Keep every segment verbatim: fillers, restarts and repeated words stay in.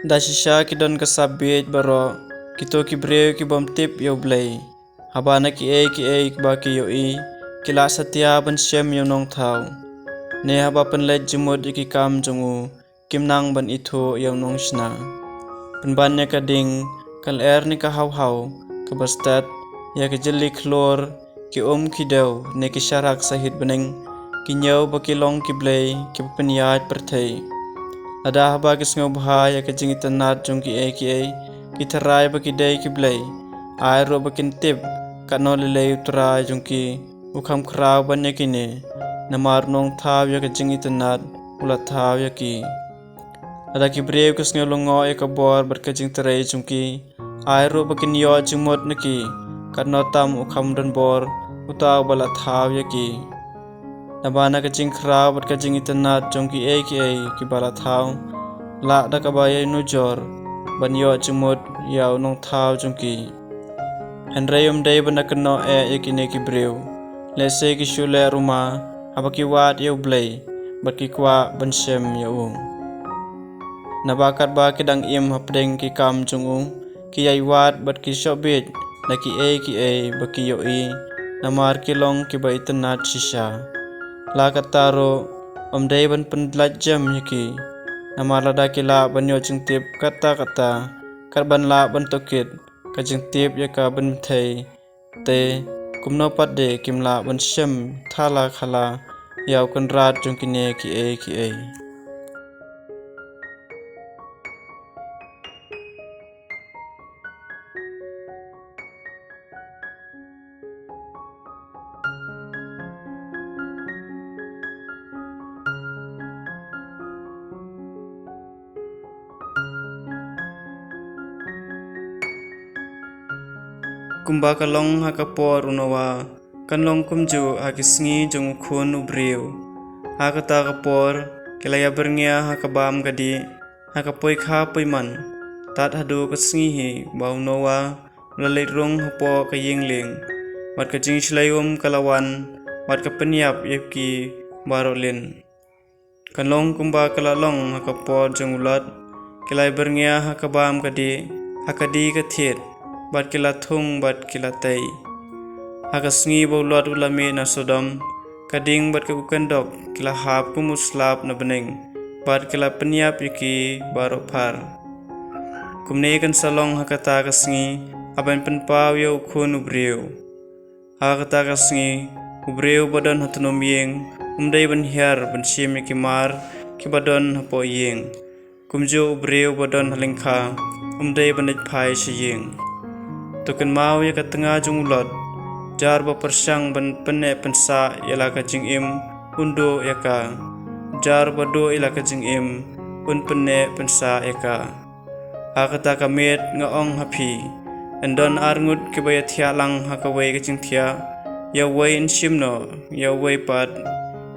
Da shisha ki don ka sap bieit baroh, kito ki briew ki bym tip ïa U Blei. Haba na kiei kiei ba ki ïohi, ki la satia ban shem ïa u Nongthaw. Ne haba pynleit jingmut ïa ki kam jong u, kim nang ban ithuh ïa u Nongshna. Pynban ïa ka ding, ka lyer ne ka hawhaw, kaba stet, ïa ka jylli khlur, ki um ki dew, ne ki sharak sahit bneng, ki ñiew ba ki long ki blei, kiba pynïaid pyrthei. Lada haba ki sngewbha ïa ka jingitynnad jong kiei kiei, ki tharai ba ki dei ki blei. Ai ruh ba kin tip, katno lei lei U Trai jong ki, u kham khraw ban ïa kine. Namar u Nongthaw ïa ka jingitynnad, u la thaw ïa ki. Lada ki briew ki sngew lyngngoh ïa ka bor bad ka jingtrei jong ki, ai ruh ba kin ïoh jingmut na ki, katno tam u kham donbor, uta uba la thaw ïa ki. Naba na ka jingkhraw bad ka jingitynnad jong kiei kiei kiba la thaw, lah da kaba ïanujor, ban ïoh jingmut ïa u Nongthaw jong ki. Hynrei ym dei ban da kynnoh eh ïa kine ki briew. Lehse ki shu leh rumah, haba ki wad ïa U Blei, bad ki kwah ban shem ïa u. Naba katba ki dang im hapdeng ki kam jong u, ki ïai wad bad ki shoh bieit, da kiei kiei ba ki ïohi, namar ki long kiba itynnad shisha. La katta ruh, ym dei ban pynlait jem ïa ki. Namar lada ki lah ban ïoh jingtip katta katta, kat ban lah ban tohkit, ka jingtip ïa ka ban bthei. Te, kumno pat de kim lah ban shem thala khala, ïa u Kynrad jong kine kiei kiei. Kumba ka long ha ka por u Noah, kan long kumjuh ha ki sngi jong u Khun u briew. Ha kata ka por, ki la ïa byrngia ha ka bam ka dih, ha ka poi kha poi man, tad haduh ka sngi hi ba u Noah u la leit rung hapoh ka ïing lieng, bad ka jingshlei um ka la wan, bad ka pynïap ïa ki baroh lin. Kan long kumba ka la long ha ka por jong u Lot, ki la byrngia ha ka bam ka dih, ha ka dih ka thied, bad ki la thung bad ki la tei. Ha ka sngi ba u Lot u la mih na Sodom, ka ding bad ka kukendok ki la hap kum u slap na bneng, bad ki la pynïap ïa ki baroh phar. Kumne kan sa long ha kata ka sngi, haba yn pynpaw ïa u Khun u briew. Ha kata ka sngi, u briew ba don ha tnum ïing, um dei ban hiar ban shim ïa ki mar kiba don hapoh ïing. Kumjuh u briew ba don ha lyngkha, um dei ban leit phai sha ïing. To kynmaw ïa ka tnga jong u Lot, jar ba pyrshang ban pynneh pynsah ïa la ka jingim, un duh ïa ka. Jar ba duh ïa la ka jingim, un pynneh pynsah ïa ka. Ha kata ka miet nga ong ha phi, yn don arngut kiba ïathiah lang ha kawei ka jingthiah, ïa uwei yn shim noh, ïa uwei pat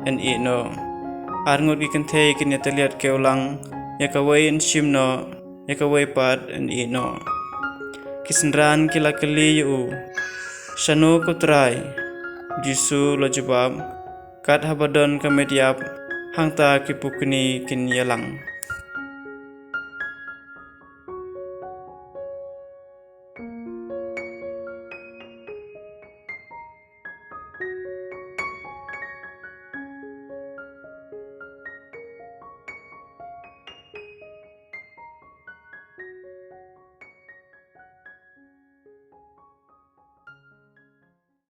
yn ïeh noh. Arngut ki kynthei kin ïatylliat kiew lang, ïa kawei yn shim noh, ïa kawei pat yn ïeh noh. Ki synran ki la kylli ïa u, shano ko Trai? U Jisu u la jubab, kat haba don ka met ïap, hangta ki pukni kin ïalang.